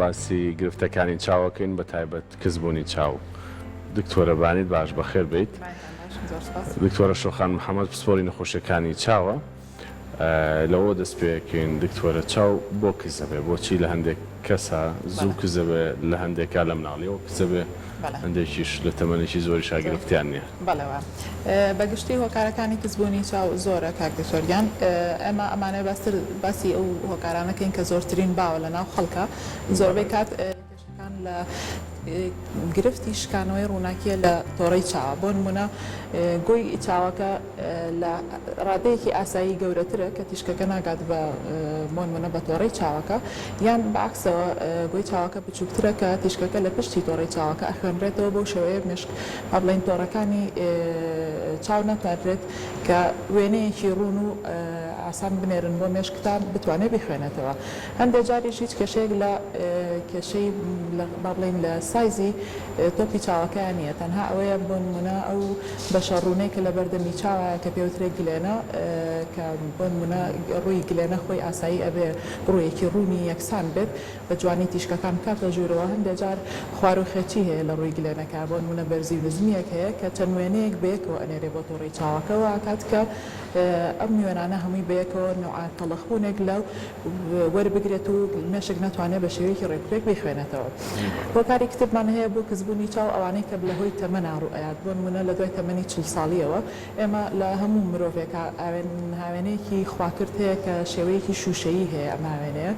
باسی گرفتەکانی چاو ئەکەین بە تایبەت کزبوونی چاو. دکتۆرە بانیت باش بەخێر بێیت. دکتۆرە شۆخان محەمەد پسپۆری نەخۆشیەکانی چاوە. لەوەوە دەست پێکەین دکتۆرە چاو بۆ کز ئەبێ؟ بۆچی لە هەندێک کەسا زوو کز ئەبێ لە هەندێکا لە مناڵیەوە کز ئەبێ هەندێکیش لە تەمەنێکی زۆریشا گرفتیان نیە؟ بەڵێ وایە. بە گشتی هۆکارەکانی کزبوونی چاو زۆرە کاک دکتۆر گیان. ئێمە ئەمانەوێ باستر باسی ئەو هۆکارانە کەین کە زۆرترین باوە لە ناو خەڵکا. زۆربەی کات کێشەکان لە گرفتی شکانەوەی ڕووناکیە لە تۆڕەی چاوە. بۆ نموونە گۆی چاوەکە لە ڕادەیەکی ئاسایی گەورەترە کە تیشکەکە ناگات بە بۆ نموونە بە تۆڕەی چاوەکە یان بە عەکسەوە گۆی چاوەکە بچووکترە کە تیشکەکە لە پشتی تۆڕەی چاوەکە ئەخوێنرێتەوە بەو شێوەیە مێشک با بڵێین تۆڕەکانی چاو ناتوانرێت کە وێنەیەکی ڕوون و ئاسان بنێرن بۆ مێشک تا بتوانێت بیخوێنێتەوە. هەندێک جاریش هیچ کێشەیەک لە کێشەی با بڵێین لە سایزی تۆپی چاوەکەیان نییە تەنها ئەوەیە بۆ نموونە ئەو بەشە ڕوونەی کە لە بەردەمی چاوایە کە پێوترێ گلێنە کە بۆ نموونە ڕووی گلێنە خۆی ئاسایی ئەبێ ڕوویەکی ڕوونی یەکسان بێت بە جوانی تیشکەکان بکاتە ژوورەوە هەندێ جار خواروخێچی هەیە لە ڕووی گلێنەکە بۆ نموونە بەرزی و نزمییەک هەیە کە چەند وێنەیەک بەیەکەوە ئەنێرێ بۆ تۆڕی چاوەکە وا ئەکات کە ئەم وێنانە هەمووی بەیەکەوە نوعە تەڵخبوونێک لە وەربگرێت و مێشک نەتوانێت بە شێوەیەکی ڕێکوپێک بیخوێنێتەوە. هۆکاری کترمان هەیە بۆ کزبوونی چاو ئەوانەی کە لە هۆی تەمەنا ڕووئەیات بۆ نموونە لە دوای تەمەنی 40 ساڵییەوە ئێمە لە هەموو مرۆڤێکا هاوێنەیەکی خواکرد هەیە کە شێوەیەکی شووشەیی هەیە ئەم هاوێنەیە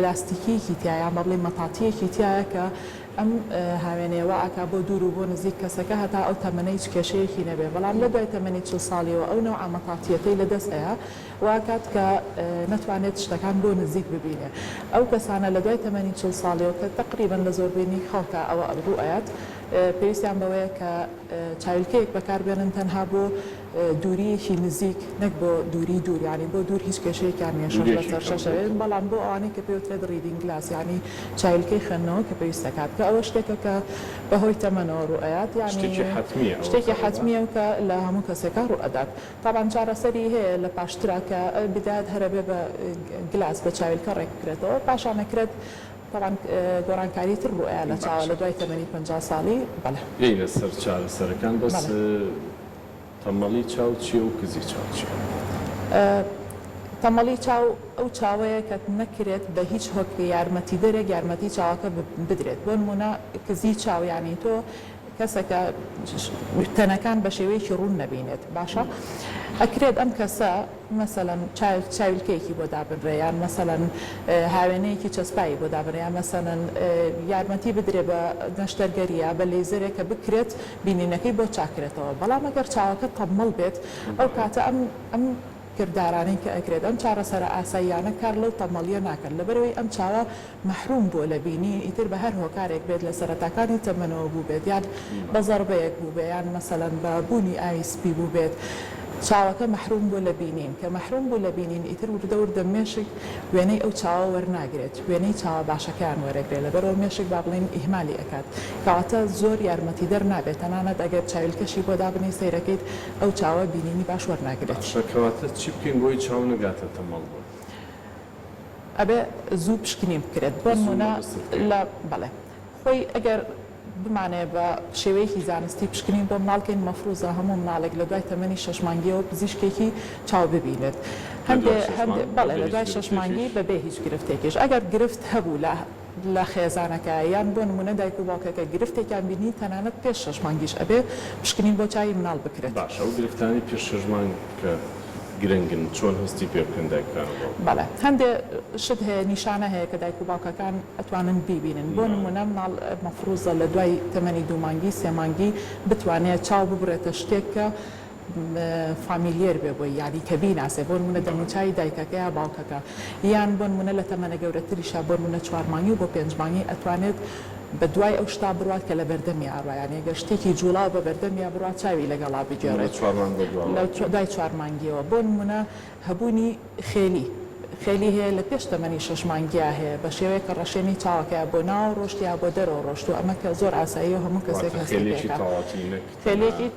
لاستیکییەکی تیایە یان با بڵێین مەتاتییەکی تیایە کە ئەم هاوێنەیە وا ئەکا بۆ دوور و بۆ نزیک کەسەکە هەتا ئەو تەمەنە هیچ کێشەیەکی نەبێ بەڵام لە دوای تەمەنی 40 ساڵیەوە ئەو نەوعە مەتاتیەتەی لە دەست ئەیا وا ئەکات کە نەتوانێت شتەکان بۆ نزیک ببینێ ئەو کەسانە لە دوای تەمەنی 40 ساڵیەوە کە تەقریبەن لە زۆربەینی خەڵکا ئەوە ڕوو ئەیات پێویستیان بەوەیە کە چاویلکەیەک بەکار بێنن تەنها بۆ دوورییەکی نزیک نەک بۆ دووری دوور یانی بۆ دوور هیچ کێشەیەکیان نیە شەش لەسەر شەش ئەوێت بەڵام بۆ ئەوانەی کە پێوترێت reading glass یانی چاویلکەی خوێندنەوە کە پێویست دەکات کە ئەوە شتێکە کە بەهۆی تەمەنەوە ڕوو ئەیات یانی شتێکی حەتمیە ئەوە شتێکی حەتمیە و کە لە هەموو کەسێکا ڕوو ئەدات تەبعەن چارەسەری هەیە لە پاشترا کە بدایەت هەر ئەبێ بە glass بە چاویلکە ڕێک بکرێتەوە پاشان ئەکرێت تەبعەن گۆڕانکاری تر ڕوو ئەیا لە چاوە باشە لە دوای تەمەنی 50 ساڵی بەڵێ. بێینە سەر چارەسەرەکان بەس بەڵێ. تەمەڵی چاو چیە و کزی چاو چیە؟ تەمەڵی چاو ئەو چاوەیە کە نەکرێت بە هیچ هۆک یارمەتیدەرێک یارمەتی چاوەکە بدرێت بۆ نموونە کزی چاو یانی تۆ کەسەکە تەنەکان بە شێوەیەکی ڕوون نەبینێت باشە ئەکرێت ئەم کەسە مەسەلەن چاویلکەیەکی بۆ دابنرێ یان مەسەلەن هاوێنەیەکی چەسپاوی بۆ دابنرێ یان مەسەلەن یارمەتی بدرێ بە نەشتەرگەری یا بە لەیزەرێک کە بکرێت بینینەکەی بۆ چاکرێتەوە بەڵام ئەگەر چاوەکە تەممەڵ بێت ئەو کاتە ئەم ئەم کردارانەی کە ئەکرێت ئەم چارەسەرە ئاساییانە کار لەو تەمەڵیە ناکەن لەبەرئەوەی ئەم چاوە مەحروم بووە لە بینین ئیتر بە هەر هۆکارێک بێت لە سەرەتاکانی تەمەنەوە بووبێت یان بە زەڕبەیەک بووبێ یان مەسەلەن بە بوونی ئاوی سپی بووبێت چاوەکە مەحروم بووە لە بینین کە مەحروم بوو لە بینین ئیتر وردە وردە مێشک وێنەی ئەو چاوە وەرناگرێت وێنەی چاوە باشەکەیان وەرەگرێت لەبەرئەوە مێشک با بڵێین ئیهمالی ئەکات کەواتە زۆر یارمەتیدەر نابێت تەنانەت ئەگەر چاویلکەشی بۆ دابنێی سەیرەکەیت ئەو چاوە بینینی باش وەرناگرێت. باشە کەواتە چی بکەین بۆی چاو نەگاتە تەمەڵ بوون؟ ئەبێ زوو پشکنین بکرێت بۆ زوو نموونە مەبەستت کەیە؟ لە بەڵێ خۆی ئەگەر بمانەوێ بە شێوەیەکی زانستی پشکنین بۆ مناڵ کەین مەفروزە هەموو مناڵێک لە دوای تەمەنی شەش مانگیەوە پزیشکێکی چاو ببینێت لە هەندێ دوای شەش هەندێ مانگ بەڵێ بەبێ لە هیچ دوای شەش مانگی گرفتێکیش؟ بەبێ هیچ گرفتێکیش ئەگەر گرفت هەبوو لە لە خێزانەکە یان بۆ نموونە دایک و باوکەکە گرفتێکیان بینی تەنانەت پێش شەش مانگیش ئەبێ پشکنین بۆ چاوی مناڵ بکرێت. باشە ئەو گرفتانەی پێش شەش مانگ کە گرنگن چۆن هەستی پێ بکەن دایکان و باوکان؟ بەڵێ هەندێ شت هەیە نیشانە هەیە کە دایک و باوکەکان ئەتوانن بیبینن بۆ نموونە مناڵ مەفروزە لە دوای تەمەنی دوو مانگی سێ مانگی بتوانێ چاو ببڕێتە شتێک کە familiar بێ بۆی یانی کە بیناسێ بۆ نموونە دەموچاوی دایکەکە یا باوکەکە یان بۆ نموونە لە تەمەنە گەورەتریشا بۆ نموونە چوار مانگی و بۆ پێنج مانگی ئەتوانێت بە دوای ئەو شتا بڕوات کە لە بەردەمیا ئەڕوا یانی ئەگەر شتێکی جوڵاو بە بەردەمیا بڕوا چاوی لەگەڵا لە بگێڕێت چوار مانگ بە دواوە. لە دوای چوار مانگیەوە بۆ نموونە هەبوونی خێلی خێلی هەیە لە پێش تەمەنی شەش مانگیا هەیە بە شێوەیەک کە ڕەشێنی چاوەکەیا بۆ ناوە ڕۆشت یا بۆ دەرەوە ڕۆشتووە ئەمە کە زۆر ئاساییە و هەموو کەسێک واتە هەستی خێلێکی پێ ئەکا تەواوەتی نەک تەنها خێلێکی.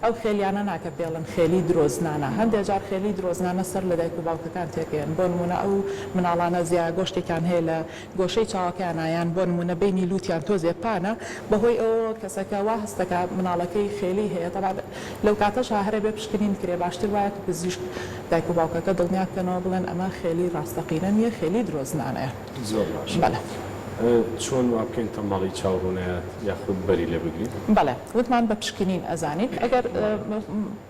ئەو خێلیانە نا کە پێڵن خێلی درۆزنانە، هەندێ جار خێلی درۆزنانە سەر لە دایک و باوکەکان تێکەیەن، بۆ نموونە ئەو مناڵانە زیا گۆشتێکیان هەیە لە گۆشەی چاوەکەیانا یان بۆ نموونە بەینی لووتیان تۆزێ پانە، بەهۆی ئەوەوە کەسەکە وا هەست دەکا مناڵەکەی خێلی هەیە، تەبعەن لەو کاتەشا هەر ئەبێ پشکنین بکرێ، باشتر وایە کە پزیشک دایک و باوکەکە دڵنیا بکەنەوە بڵێن ئەمە خێلی ڕاستەقینە نییە خێلی درۆزنانەیە. زۆر باشە. بەڵێ. چۆن وا بکەین تەمبەڵی چاو ڕوونەیات یاخود بەری لێ بگرین؟ بەڵێ وتمان بە پشکنین ئەزانین ئەگەر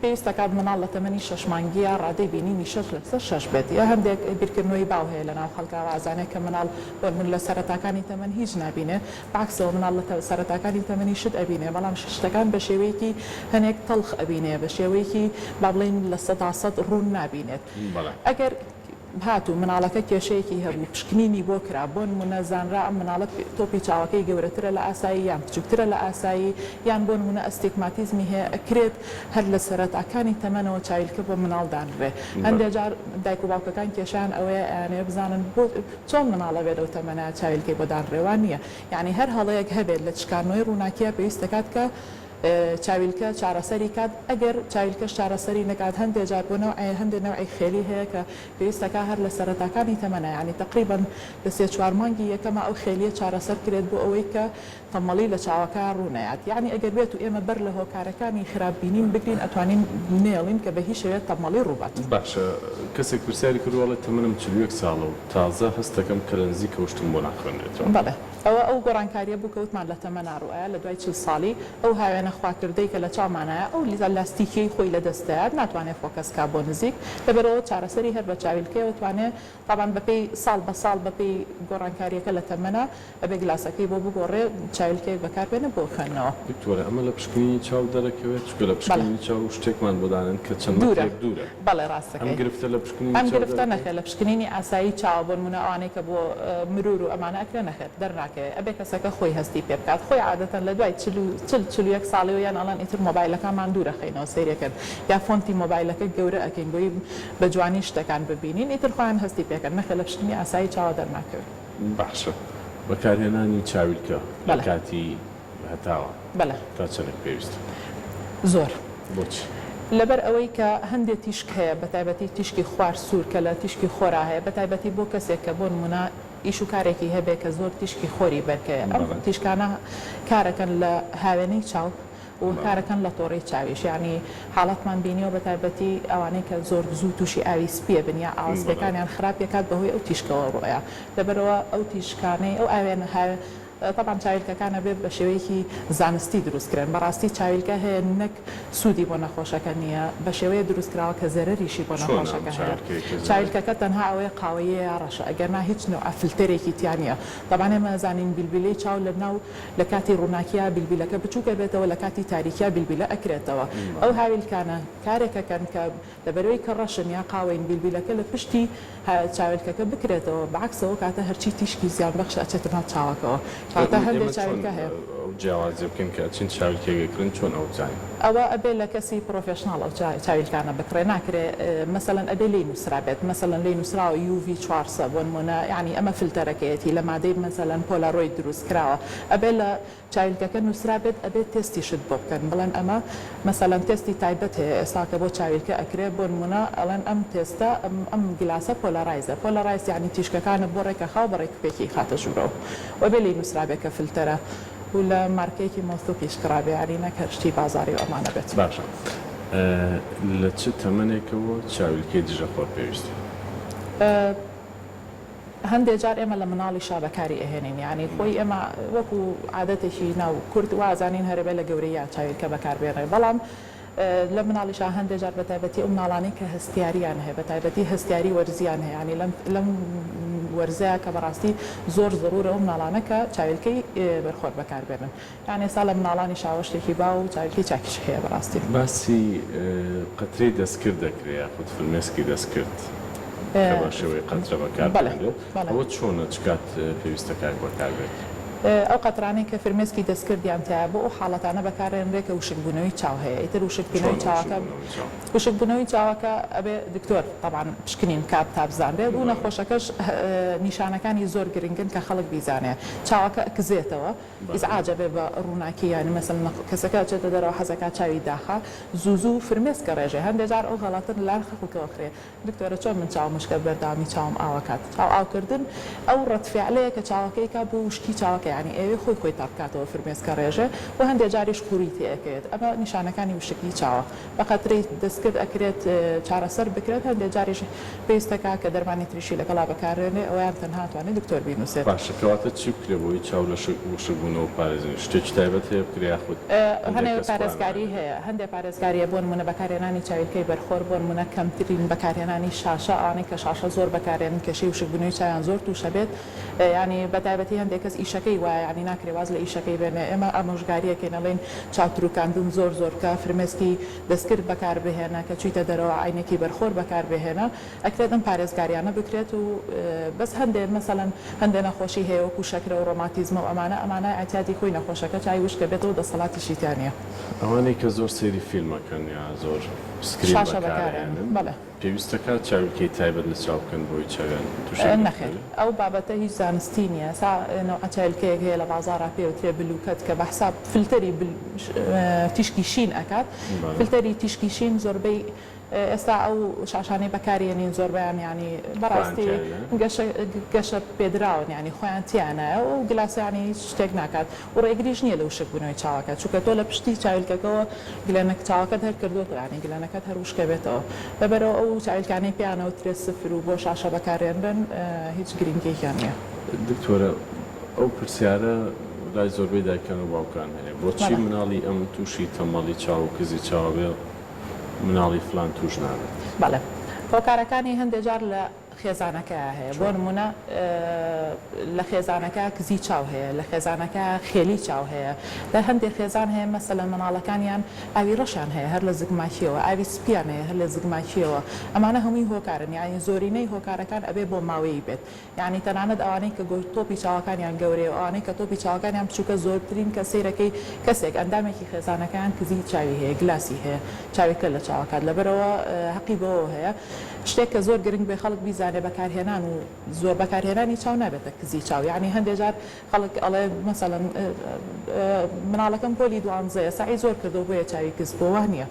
پێویست دەکات مناڵ لە تەمەنی شەش مانگییا ڕادەی بینینی شەش لەسەر شەش بێت یا هەندێک بیرکردنەوەی باو هەیە لەناو خەڵکا وازانێ کە مناڵ بۆ نمونە لە سەرەتاکانی تەمەن هیچ نابینێ بەعەکسەوە مناڵ لە سەرەتاکانی تەمەنی شت ئەبینێ بەڵام شتەکان بە شێوەیەکی هەنێک تەڵخ ئەبینێ بە شێوەیەکی با بڵێین 100% ڕوون نابینێت ئەگەر هاتوو مناڵەکە کێشەیەکی هەبوو پشکنینی بۆ کرا بۆنمونە زانرا ئەم مناڵە تۆپی چاوەکەی گەورەترە لە ئاسایی یان بچوکترە لە ئاسایی یان بۆنمونە ئەستیگماتیزمی هەیە ئەکرێت هەر لە سەرەتاکانی تەمەنەوە چاویلکە بۆ مناڵ دانرێ هەندێ جار دایک و باوکەکان کێشەیان ئەوەیە ئەیانەوێ بزانن بۆ چۆن مناڵە بێ لەو تەمەنە چاویلکەی بۆ دانرێ وا نییە یانی هەر هەڵەیەک هەبێت لە چکانەوەی ڕووناکیە پێویست دەکات کە چاویلکە چارەسەری کات، ئەگەر چاویلکەش چارەسەری نەکات هەندێ جار بۆ نەوعێ هەندێ نەوعی خێلی هەیە کە پێویست دەکات هەر لە سەرەتاکانی تەمەنا یانی تەقریبەن لە سێ چوار مانگی یەکەما ئەو خێلیە چارەسەر کرێت بۆ ئەوەی کە تەمەڵی لە چاوەکە ڕوو نەیات یانی ئەگەر بێت و ئێمە بەر لە هۆکارەکانی خراپ بینین بگرین ئەتوانین نەیەڵین کە بە هیچ شێوەیەک تەمەڵی ڕوو بات. باشە کەسێک پرسیاری کردووە ئەڵێ تەمەنم 41 ساڵە و تازە هەست دەکەم کە لە نزیکەوە شتم بۆ ناخوێنرێتەوە. بەڵێ. ئەوە ئەو گۆڕانکاریە بوو کە وتمان لە تەمەنا ڕوئەیا لە دوای 40 ساڵی ئەو هاوێنە خواکردەی کە لە چاومانایە ئەو لاستیکیەی خۆی لە دەست دەیات ناتوانێ focus کا بۆ نزیک لەبەرئەوە چارەسەری هەر بە چاویلکەیەوە توانێ تابان بەپێی ساڵ بە ساڵ بەپێی گۆڕانکاریەکە لە تەمەنا ئەبێ گلاسەکەی بۆ بگۆڕێ چاویلکەیەک بەکار بێنێ بۆ خوێندنەوە. دکتۆرە ئەمە لە پشکنینی چاو دەرەکەوێت؟ چونکە لە پشکنینی چاو شتێکمان بۆ دانێن کە چەند دوورە مەترێک دوورە. بەڵێ ڕاست ئەم دەکەی. گرفتە لە پشکنینی ئەم چاو گرفتە دەرەکەوێت؟ نەخێر لە پشکنینی ئاسایی چاوە بۆنمونە ئەوانەی کە بۆ مرور و ئەمانە ئەکرێ نەخێر دەرناکەوێ ئەبێ کەسەکە خۆی هەستی پێ بکات خۆی عادەتەن لە دوای 40 40 41 ساڵیەوە یان ئەڵێن ئیتر مۆبایلەکانمان دوورەخەینەوە سەیرەکەن یا فۆنتی مۆبایلەکە گەورە ئەکەین بۆی بە جوانی شتەکان ببینین ئیتر خۆیان هەستی پێکەن نەخێر لە پشکنینی ئاسایی چاوە دەرناکەوێ. باشە بەکارهێنانی چاویلکە لە بەڵێ. کاتی هەتاوە بەڵێ. تا چەنێک پێویستە؟ زۆر. بۆچی؟ لەبەر ئەوەی کە هەندێ تیشک هەیە بەتایبەتی تیشکی خوار سوور کە لە تیشکی خۆرا هەیە بەتایبەتی بۆ کەسێک کە بۆ نموونە ئیش و کارێکی هەبێ کە زۆر تیشکی خۆری بەرکەوێ ئەم بەڵێ. تیشکانە کارەکەن لە هاوێنەی چاو و بەڵێ. کارەکەن لە تۆڕەی چاویش یانی حاڵەتمان بینیوە بەتایبەتی ئەوانەی کە زۆر زوو تووشی ئاوی سپیە بن یا ئاوە بەڵێ. سپیەکانیان خراپ یەکات بەهۆی ئەو تیشکەوە ڕۆیە لەبەرئەوە ئەو تیشکانەی ئەو ئاوێنە هاوێ تەبعەن چاویلکەکان ئەبێ بە شێوەیەکی زانستی دروست کرێن، بەڕاستی چاویلکە هەیە نەک سوودی بۆ نەخۆشەکە نییە، بە شێوەیە دروست کراوە کە زەرەریشی بۆ چۆنە ئەم نەخۆشەکە هەیە. چاویلکەیە کە زەرەری؟ چاویلکەکە تەنها ئەوەیە قاوەییە یا ڕەشە، ئەگەرنا هیچ نەوعە فلتەرێکی تیا نییە. تەبعەن ئێمە ئەزانین بیلبیلەی چاو لە ناو لە کاتی ڕووناکیا بیلبیلەکە بچووک ئەبێتەوە لە کاتی تاریکیا بیلبیلە ئەکرێتەوە. ئەو هاویلکانە کارێک ئەکەن کە لەبەرئەوەی کە ڕەشن یا قاوەین بیلبیلەکە لە پشتی چاوێلکەکە بکرێتەوە بەعەکسەوە کاتە هەرچی تیشکی زیان بەخشە ئەچێتە ناو چاوەکەوە کەواتە هەندێ ئێمە چۆن چاویلکە هەیە. ئەو جیاوازیە بکەین کە ئەچین چاویلکێک ئەکرن چۆن ئەوە بزانین؟ ئەوە ئەبێ لە کەسی professional ئەو چاویلکانە بکڕێ ناکرێ مەسەلەن ئەبێ لێی نوسرابێت مەسەلەن لێی نوسراوە UV 400 بۆنمونە یانی ئەمە فلتەرەکەیەتی لە مادەی مەسەلەن polaroid دروست کراوە ئەبێ لە چاویلکەکە نوسرابێت ئەبێت تێستیشت بۆ بکەن بڵێن ئەمە مەسەلەن تێستی تایبەت هەیە ئێستا کە بۆ چاویلکە ئەکرێ بۆنمونە ئەڵێن ئەم تێستە ئەم گلاسە polarize ە polarize یانی تیشکەکانت بۆ ڕێکەخا و بە ڕێکوپێکی ئەیخاتە ژوورەوە و ئەبێ لێی نوسرابێ کە فلتەرە و لە مارکەیەکی مەوسوقیش کڕابێ یانی نەک هەر شتی بازاری و ئەمانە بێت. باشە لە چ تەمەنێکەوە چاویلکەی دژە خۆر پێویستە؟ هەندێ جار ئێمە لە مناڵیشا بەکاری ئەهێنین یانی خۆی ئێمە وەکو عادەتێکی ناو کورد وا ئەزانین هەرەبێ لە گەورەییا چاویلکە بەکار بێنرێ بەڵام لە مناڵیشا هەندێ جار بەتایبەتی ئەو مناڵانەی کە هەستیاریان هەیە بەتایبەتی هەستیاری وەرزیان هەیە یانی لەم لەم وەرزەیا کە بەڕاستی زۆر زەرورە ئەو مناڵانە کە چاویلکەی بەرخۆر بەکار بێنن یان ئێستا لە مناڵانیشا وە شتێکی باو و چاویلکەی چاکیش هەیە بەڕاستی. باسی قەترەی دەستکرد دەکرێ یاخود فرمێسکی دەستکرد کە بە شێوەی قەترە بەکار بەڵێ بهێنرێت بەڵێ. ئەوە چۆنە چ کات پێویستە کاک بەکار بێت؟ ئەو قەترانەی کە فرمێسکی دەستکردیان تیایە بۆ ئەو حاڵەتانە بەکارئەهێنرێ کە وشکبوونەوەی چاو هەیە ئیتر وشکبوونەوەی چۆنە چاوەکە وشکبوونەوەی چاو؟ وشکبوونەوەی چاوەکە ئەبێ دکتۆر تەبعەن پشکنین بکات تا بزانرێت و بەڵێ. نەخۆشەکەش نیشانەکانی زۆر گرنگن کە خەڵک بیزانێ چاوەکە ئەکزێتەوە بەڵێ. ئیزعاج ئەبێ بە ڕووناکی یانی مەسەلەن کەسەکە ئەچێتە دەرەوە حەزەکا چاوی داخا زوو زوو فرمێسک ئەڕێژێ هەندێ جار ئەو غەڵەتە لەلایەن خەڵکەوە ئەخرێ دکتۆرە چۆن من چاوم وشکە بەردەوامی چاوم ئاو ئەکات چاو ئاو کردن ئەو ڕەد فعلەیە کە چاوەکەی کا بۆ وشکی چاوەکە یانی ئەیەوێ خۆی خۆی تەڕ بکاتەوە فرمێسکە ڕێژێ و هەندێ جاریش قوری تێ ئەکەوێت ئەمە نیشانەکانی وشکی چاوە بە قەترەی دەستکرد ئەکرێت چارەسەر بکرێت هەندێ جاریش پێویستەکا کە دەرمانی تریشی لەگەڵا بەکارێنێ ئەوەیان تەنها ئەتوانێ دکتۆر بینوسێت. باشە کەواتە چی بکرێ بۆی چاو لە وشک بوونەوە بپارێزین شتێکی تایبەت هەیە بکرێ یاخود هەندێک هەنێ کەس خۆیان پارێزگاری ڕانەگرن؟ هەیە هەندێ پارێزگاری هەیە بۆ نموونە بەکارهێنانی چاویلکەی بەرخۆر بۆ نموونە کەمترین بەکارهێنانی شاشە ئەوانەی کە شاشە زۆر بەکارێنن کێشەی وشکبوونەوەی چاویان زۆر تووشەبێت یانی بەتایبەتی هەندێک کەس ئیشەکەی وایە یانی ناکرێ واز لە ئیشەکەی بێنێ ئێمە ئامۆژگاریەکەین ئەڵێین چاوتروکاندن زۆر زۆر بکە فرمێسکی دەستکرد بەکاربهێنە کە چوویتە دەرەوە عەینەکی بەرخۆر بەکاربهێنە ئەکرێت ئەم پارێزگاریانە بکرێت و بەس هەندێ مەسەلەن هەندێ نەخۆشی هەیە وەکو شەکرە و ڕۆماتیزمە و ئەمانە ئەمانە ئیعتیادی خۆی نەخۆشەکە چاوی وشک ئەبێتەوە دەسەڵاتیشی تیا نیە. ئەوانەی کە زۆر سەیری فیلم ئەکەن یا زۆر screen شاشە بەکار بەکارئەهێنن ئەهێنن بەڵێ. پێویستە کات چاویلکەی تایبەت لە چاو بکەن بۆی چاویان توشی گرفت نەخێر نەبێ؟ ئەو بابەتە هیچ زانستی نیە سا نەوعە چاویلکەیەک هەیە لە بازاڕا پێ وترێ blue cut کە بە حساب فلتەری بل تیشکی شین ئەکات بەڵێ. فلتەری تیشکی شین زۆربەی ئێستا ئەو شاشانەی بەکاریەنین زۆربەیان یانی خۆیان بەڕاستی تیایانە. گەشە گەشە پێدراون یانی خۆیان تیانایە و ئەو گلاسە یانی هیچ شتێک ناکات و ڕێگریش نییە لە وشکبوونەوەی چاوەکە چونکە تۆ لە پشتی چاویلکەکەوە گلەنەک چاوەکەت هەر کردۆتەوە یانی گلەنەکەت هەر وشکەبێتەوە لەبەرئەوە ئەو چاویلکانەی پێیان ئەوترێت سفر و بۆ شاشە بەکارێنرێن هیچ گرنگیەکیان نییە. دکتۆرە ئەو پرسیارە لای زۆربەی دایکان و باوکان هەیە بۆچی بەڵێ. مناڵی ئەم توشی تەمەڵی چاو و کزی چاو ئەبێ مناڵی فلان توش نابێت. بەڵێ هۆکارەکانی هەندێ جار لە خێزانەکەیا هەیە بۆ چۆن؟ نمونە لە خێزانەکە کزی چاو هەیە لە خێزانەکە خێلی چاو هەیە لە هەندێ خێزان هەیە مەسەلەن مناڵەکانیان ئاوی ڕەشیان هەیە هەر لە زگماکیەوە ئاوی سپیان هەیە هەر لە زگماکیەوە ئەمانە هەمووی هۆکارن یانی زۆرینەی هۆکارەکان ئەبێ بۆ ماوەیی بێت یانی تەنانەت ئەوانەی کە تۆپی چاوەکانیان گەورەیە و ئەوانەی کە تۆپی چاوەکانیان بچووکە زۆرترین کە سەیرەکەی کەسێک ئەندامێکی خێزانەکەیان کزی چاوی هەیە گلاسی هەیە چاویلکە لە چاوەکات لەبەرئەوە هەقی بەوەوە هەیە شتێک کە زۆر گرنگ بێ خەڵک بیزانێ بەکارهێنان و زۆر بەکارهێنانی چاو نابێتە کزی چاو یانی هەندێ جار خەڵک ئەڵێ مەسەلەن مناڵەکەم پۆلی دوانزەیە سەعی زۆر کردووە بۆیە چاوی کز بووە وا نییە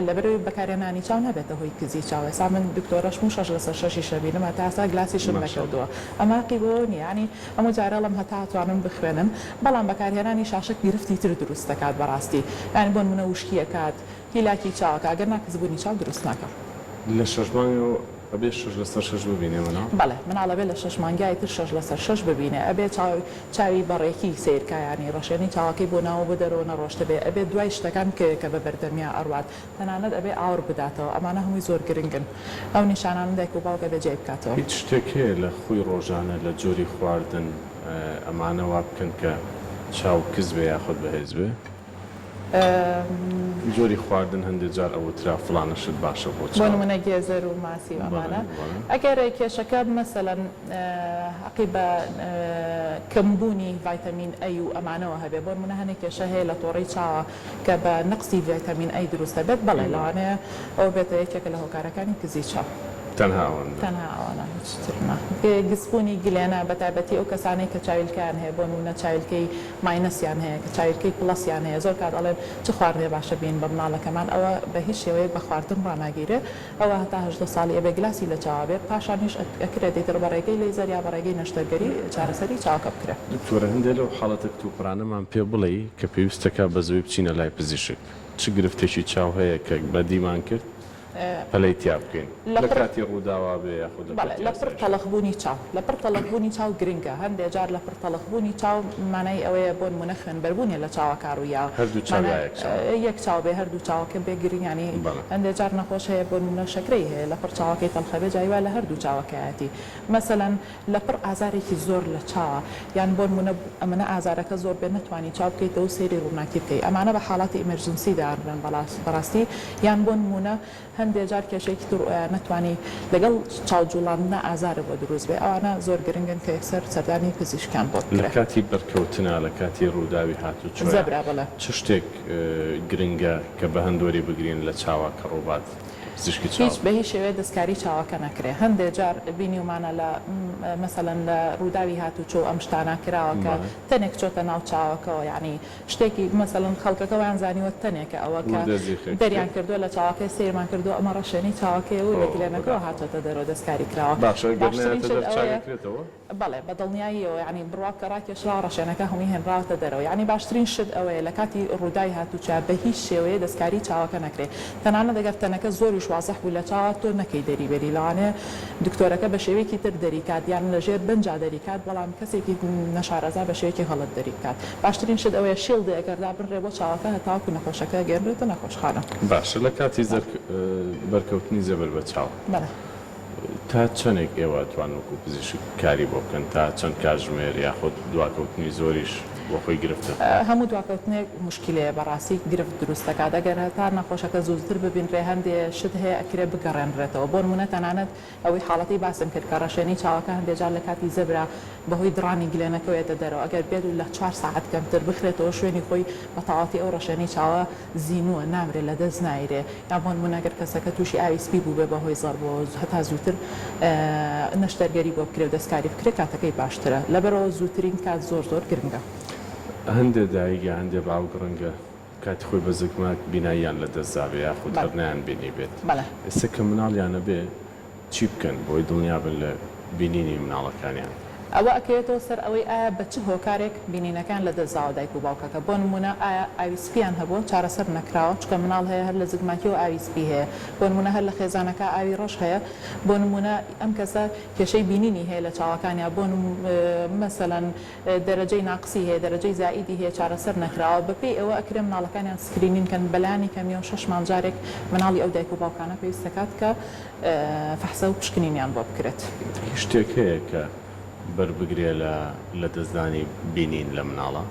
لەبەرئەوەی بەکارهێنانی چاو نابێتە هۆی کزی چاو ئێستا من دکتۆرەشم و شەش لەسەر شەشیش ئەبینم هەتا ئێستا گلاسیشم ماشاءاللە. نەکردووە ئەمە هەقی بەوە نییە یانی هەموو جارێ ئەڵێم هەتا ئەتوانن بخوێنن بەڵام بەکارهێنانی شاشە گرفتی تر دروست دەکات بەڕاستی یانی بۆ نمونە وشکی ئەکات هیلاکی چاوەکە ئەگەر نا کزبوونی چاو دروست ناکا. لە شەش مانگەوە ئەبێ شەش لەسەر شەش ببینێ مناڵ؟ بەڵێ مناڵ ئەبێ لە شەش مانگیا ئیتر شەش لەسەر شەش ببینێ ئەبێ چاوی چاوی بە ڕێکی سەیر کا یانی ڕەشێنی چاوەکەی بۆ ناوە بۆ دەرەوە نەڕۆشتبێ ئەبێ دوای شتەکان بکەوێ کە بە بەردەمیا ئەڕوات تەنانەت ئەبێ ئاوڕ بداتەوە ئەمانە هەمووی زۆر گرنگن ئەو نیشانانە دایک و باوک ئەبێ جیای بکاتەوە. هیچ شتێک هەیە لە خوی ڕۆژانە لە جۆری خواردن ئەمانە وا بکەن کە چاو کز بێ یاخود بەهێز بێ؟ جۆری خواردن هەندێ جار ئەوترا فڵانە شت باشە بۆ بۆ چاو. نمونە گێزەر و ماسی و بەڵێ ئەمانە بەڵێ. ئەگەر کێشەکە مەسەلەن هەقی بە کەم بوونی ڤایتەمین A و ئەمانەوە هەبێ بۆ نمونە هەنێ کێشە هەیە لە تۆڕەی چاوە کە بە نەقسی ڤایتەمین A دروست دەبێت بەڵێ بەڵێ. لەوانەیە ئەوە بێتە یەکێکە لە هۆکارەکانی کزی چاو. تەنها ئەوەندە؟ تەنها ئەوەنە هیچ تر نا. گسبوونی گلێنە بەتایبەتی ئەو کەسانەی کە چاویلکەیان هەیە بۆ نمونە چاویلکەی minus یان هەیە کە چاویلکەی plus یان هەیە زۆر کات ئەڵێن چ خواردنێ باشە بین بە مناڵەکەمان ئەوە بە هیچ شێوەیەک بە خواردن ڕاناگیرێ ئەوە هەتا 18 ساڵی ئەبێ گلاسی لە چاوا بێ پاشانیش ئەکرێت ئیتر بە ڕێگەی لەیزەر یا بە ڕێگەی نەشتەرگەری چارەسەری چاوەکە بکرێ. دکتۆرە هەندێ لەو حاڵەتە کتوپڕانەمان پێ بڵێی کە پێویستەکا بە زووی بچینە لای پزیشک چ گرفتێکی چاو هەیە کە بەدیمان کرد پەلەی تیا بکەین لە لە پڕ کاتی ڕووداوا بێ یاخود لە بەڵێ کاتی لە پڕ ئاسایشا. تەڵخ بوونی چاو لە پڕ تەڵخ بوونی چاو گرنگە هەندێ جار لە پڕ تەڵخ بوونی چاو مانای ئەوەیە بۆ نموونە خوێن بەربوونیە لە چاوەکا ڕوویا هەردوو چاو یا مانای یەک چاو؟ یەک چاو بێ هەردوو چاوەکە بێ گرنگ یانی بەڵێ. هەندێ جار نەخۆش هەیە بۆ نموونە شەکرەی هەیە لە پڕ چاوەکەی تەڵخە بێ جاری وا لە هەردوو چاوەکایەتی مەسەلەن لە پڕ ئازارێکی زۆر لە چاوە یان بۆ نموونە ئەمەنە ئازارەکە زۆر بێ نەتوانی چاو بکەیتەوە و سەیری ڕووناکی بکەی ئەمانە بە حاڵاتی emergency دانرێن بەڕاستی یان بۆ نموونە. هەندێ جار کێشەیەکی تر ڕوئەیا نەتوانی لەگەڵ چاو جوڵاندنا ئازارت بۆ دروست بێ ئەوانە زۆر گرنگن کە یەکسەر سەردانی پزیشکیان بۆ لە بکرێ. کاتی بەرکەوتنا لە کاتی ڕووداوی هاتوچۆیا زەبرا بەڵێ. چ شتێک گرنگە کە بە هەندۆری بگرین لە چاوا کە ڕووبات پزیشکی چاو؟ هیچ بە هیچ شێوەیە دەستکاری چاوەکە نەکرێ هەندێ جار بینیومانە لە مەسەلەن لە ڕووداوی هاتوچۆ ئەم شتانە کراوە کە بەڵێ. تەنێک چۆتە ناو چاوەکەوە یانی شتێکی مەسەلەن خەڵکەکە وایان زانیوە تەنێکە ئەوە کە وردە زیخێک دەریان کرد. کردووە لە چاوەکەی سەیرمان کردووە ئەمە ڕەشێنەی چاوەکەیە و لە ئۆ گلێنەکەوە بەداخەوە. هاتۆتە دەرەوە دەستکاری کراوە باشە گەر باشترین نەیاتە شت دەر چاک ئەوەیە ئەکرێتەوە؟ بەڵێ بە دڵنیاییەوە یانی بڕوا بکە ڕاکێشراوە ڕەشێنەکە هەمووی هێنراوەتە دەرەوە یانی باشترین شت ئەوەیە لە کاتی ڕوودای هاتوچۆیا بە هیچ شێوەیە دەستکاری چاوەکە نەکرێ تەنانەت ئەگەر تەنەکە زۆریش وازح بوو لە چاوا تۆ نەکەی دەری بێنی لەوانەیە دکتۆرەکە بە شێوەیەکی تر دەری کات یان لە ژێر بەنجا دەری کات بەڵام کەسێکی نەشارەزا بە شێوەیەکی غەڵەت دەری بکات باشترین شت ئەوەیە shield ێک دابنرێ بۆ چاوەکە هەتاوەکو نەخۆشەکە گەێنرێتە نەخۆشخانە. باشە لە کاتی بەرکەوتنی زەبر بە چاو بەڵێ. تا چەنێک ئێوە ئەتوان وەکو پزیشک کاری بۆ بکەن تا چەند کاتژمێر یاخود دواکەوتنی زۆریش بۆ خۆی گرفتە؟ هەموو دواکەوتنێک موشکیلەیە بەڕاستی گرفت دروست دەکات ئەگەر هەتا نەخۆشەکە زووتر ببینرێ هەندێ شت هەیە ئەکرێ بگەڕێنرێتەوە بۆنمونە تەنانەت ئەوەی حاڵەتەی باسم کرد کە ڕەشێنەی چاوەکە هەندێ جار لە کاتی زەبرا بەهۆی دڕانی گلێنەکەوە یەتە دەرەوە ئەگەر بێت و لە چوار ساعەت کەمتر بخرێتەوە شوێنی خۆی بە تەواوەتی ئەو ڕەشێنەی چاوە زینووە نامرێ لە دەست نایرێ یان بۆ نموونە گەر کەسەکە تووشی ئاوی سپی بووبێ بە هۆی زەڕبەوە هەتا زووتر نەشتەرگەری بۆ بکرێ و دەستکاری بکرێ کاتەکەی باشترە لەبەرئەوە زووترین کات زۆر زۆر گرنگە. هەندێ دایک یا هەندێ باوک ڕەنگە کاتی خۆی بە زگماک بیناییان لە دەست دابێ یاخود هەر نەیان بینیبێت ئێستا کە مناڵیان ئەبێ چی بکەن بۆی دڵنیا بن لە بینینی مناڵەکانیان؟ ئەوە ئەکەوێتەوە سەر ئەوەی ئایا بە چ هۆکارێک بینینەکەیان لە دەست داوە دایک و باوکەکە بۆ نموونە ئایا ئاوی سپیان هەبووە چارەسەر نەکراوە چونکە مناڵ هەیە هەر لە زگماکیەوە ئاوی سپی هەیە بۆ نموونە هەر لە خێزانەکە ئاوی ڕەش هەیە بۆ نموونە ئەم کەسە کێشەی بینینی هەیە لە چاوەکانیا بۆ مەسەلەن دەرەجەی ناقسی هەیە دەرەجەی زائیدی هەیە چارەسەر نەکراوە بەپێی ئەوە ئەکرێ مناڵەکانیان screening کەن بەلانی کەمیەوە شەش مانگ جارێک مناڵی ئەو دایک و باوکانە پێویست دەکات کە فەحسە و پشکنینیان بۆ بکرێت. هیچ شتێک هەیە کە بەربگرێ لە لەدەستدانی بینین لە مناڵا؟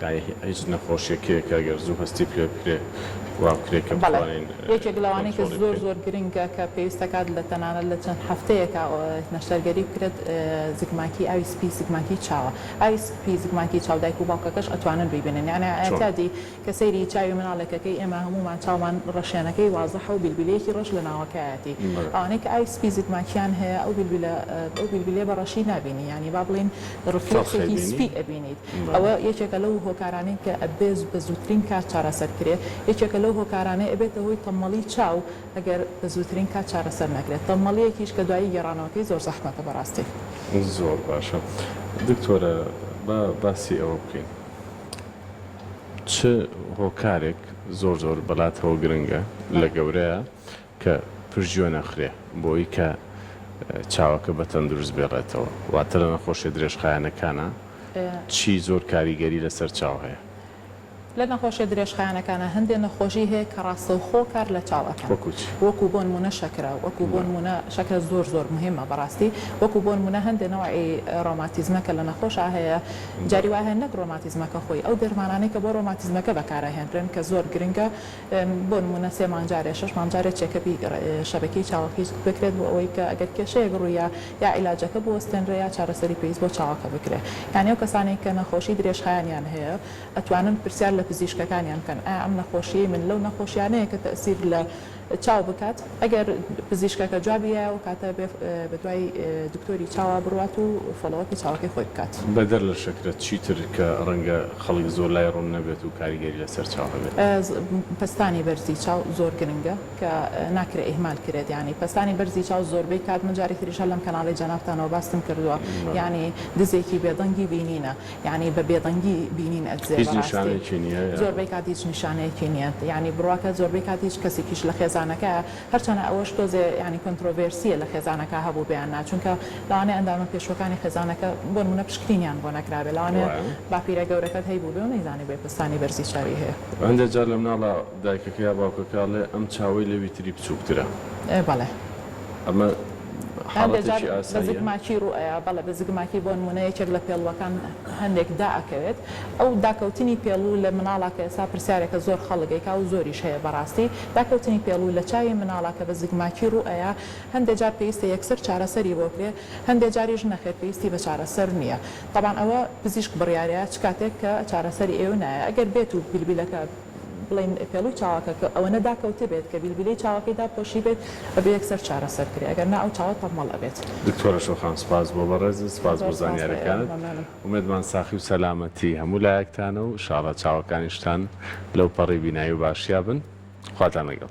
یانی هیچ نەخۆشیەک هەیە کە گەر زوو هەستی پێ بکرێ وا بکرێ کە بەڵێ بتوانین یەکێک لەوانەی کە کۆنترۆڵی زۆر بکەین؟ زۆر گرنگە کە پێویست دەکات لە تەنانەت لە چەند هەفتەیەکا نەشتەرگەری بکرێت زگماکی ئاوی سپی زگماکی چاوە ئاوی سپی زگماکی چاو دایک و باوکەکەش ئەتوانن بیبینن یانی چۆن؟ ئەعتیادی کە سەیری چاوی مناڵێکەکەی ئێمە هەموومان چاومان ڕەشێنەکەی وازحە و بیلبیلەیەکی ڕەش لە ناوەکایەتی ئەوانەی کە ئاوی سپی زگماکیان هەیە ئەو بیلبیلە ئەو بیلبیلەیە بە ڕەشی نابینی یانی با بڵێین reflex ێکی سپی ئەبینیت ئەوە یەکێکە لەو هۆکارانەی کە ئەبێ بە زووترین کات چارەسەر کرێ یەکێکە لەو هۆکارانەی ئەبێتە هۆی تەممەڵی چاو ئەگەر بە زووترین کات چارەسەر نەکرێت تەممەڵیەکیش کە دوایی گێڕانەوەکەی زۆر زەحمەتە بەڕاستی. زۆر باشە دکتۆرە با باسی ئەوە بکەین. چ هۆکارێک زۆر زۆر بەلاتەوە گرنگە لە گەورەیە کە پشتگوێ نەخرێ بۆی کە چاوەکە بە تەندروست بێڵێتەوە واتە لە نەخۆشیە درێژخایەنەکانا چی زۆر کاریگەری لەسەر چاو هەیە؟ لە نەخۆشیە درێژخایەنەکانا هەندێ نەخۆشی هەیە کە ڕاستەوخۆ کار لە چاو ئەکەن وەکو چی؟ وەکو بۆ نمونە شەکرە وەکو بۆ نمونە شەکرە زۆر زۆر مهمە بەڕاستی وەکو بۆ نمونە هەندێ نەوعی ڕۆماتیزمە کە لە نەخۆشا هەیە جاری وا هەیە نەک ڕۆماتیزمەکە خۆی ئەو دەرمانانەی کە بۆ ڕۆماتیزمەکە بەکارئەهێنرێن کە زۆر گرنگە بۆ نمونە سێ مانگ جارێ شەش مانگ جارێ checkup ی شەبەکیی چاوەکەی بکرێت بۆ ئەوەی کە ئەگەر کێشەیەک ڕوویا یا عیلاجەکە بوەستێنرێ یا چارەسەری پێویست بۆ چاوەکە بکرێ یانی ئەو کەسانەی کە نەخۆشی درێژخایەنیان هەیە ئەتوانن پرسیار لە پزیشکەکانیان بکەن ئایا ئەم نەخۆشیەی من لەو نەخۆشیانەیە کە تەئسیر لە چاو بکات ئەگەر پزیشکەکە جوابی یایەوە کاتە بێ بەدوای دکتۆری چاوا بڕوات و follow-up ی چاوەکەی خۆی بکات. بەدەر لە شەکرە چیتر کە ڕەنگە خەڵک زۆر لای ڕوون نەبێت و کاریگەری لەسەر چاو هەبێت؟ پەستانی بەرزی چاو زۆر گرنگە کە ناکرێ ئیهمال کرێت یانی پەستانی بەرزی چاو زۆربەی کات من جارێکی تریش هەر لەم کەناڵەی جەنابتانەوە باستم کردووە یانی دزێکی بێدەنگی بینینە یانی بە بێدەنگی بینین ئەدزێ هیچ بەڕاستی نیشانەیەکی نییە یان؟ زۆربەی کات هیچ نیشانەیەکی نییە یانی بڕواکە زۆربەی کات هیچ کەسێکیش لە خێزانەکە هەرچەنە ئەوەش تۆزێ یانی controversy یە لە خێزانەکە هەبووبێ یان نا چونکە لەوانەیە ئەندامە پێشوەکانی خێزانەکە بۆ نموونە پشکنینیان بۆ نەکرابێ لەوانەیە وایە. باپیرە گەورەکەت هەیبووبێ و نەیزانیبێ پەستانی بەرزی چاوی هەیە. هەندێ جار لە مناڵا دایکەکە یا باوکەکە ئەڵێ ئەم چاوەی لەوی تری بچووکترە. ئێ بەڵێ. ئەمە. هەندێک جار حاڵەتێکی بە ئاساییە؟ زگماکی ڕوو ئەیا، بەڵێ بە زگماکی بۆ نموونە یەکێک لە پێڵووەکان هەندێک دائەکەوێت، ئەو داکەوتنی پێڵوو لە مناڵا کە ئێستا پرسیارێکە زۆر خەڵک ئەیکا و زۆریش هەیە بەڕاستی، داکەوتنی پێڵوو لە چاوی مناڵا کە بە زگماکی ڕوو ئەیا هەندێ جار پێویستە یەکسەر چارەسەری بۆ کرێ، هەندێ جاریش نەخێر پێویستی بە چارەسەر نییە. تەبعەن ئەوە پزیشک بڕیارەیا چ کاتێک کە چارەسەری ئەیە و نایە. ئەگەر بێت و بیلبیلەکە بڵێین پێڵووی چاوەکە کە ئەوەنە داکەوتبێت کە بیلبیلەی چاوەکەی داپۆشیبێت ئەبێ یەکسەر چارەسەر کرێ ئەگەر نا ئەو چاوە تەممەڵ ئەبێت. دکتۆرە شۆخان سوپاس بۆ بەڕێزت سوپاس زۆر بۆ سوپاس بۆ ئێوە زانیاریەکانت مەمنونم. ئومێدمان ساخی و سەلامەتی هەموو لایەکتانە و شاڵا چاوەکانیشتان لەو پەڕی بینایی و باشیا بن خواتان لەگەڵ.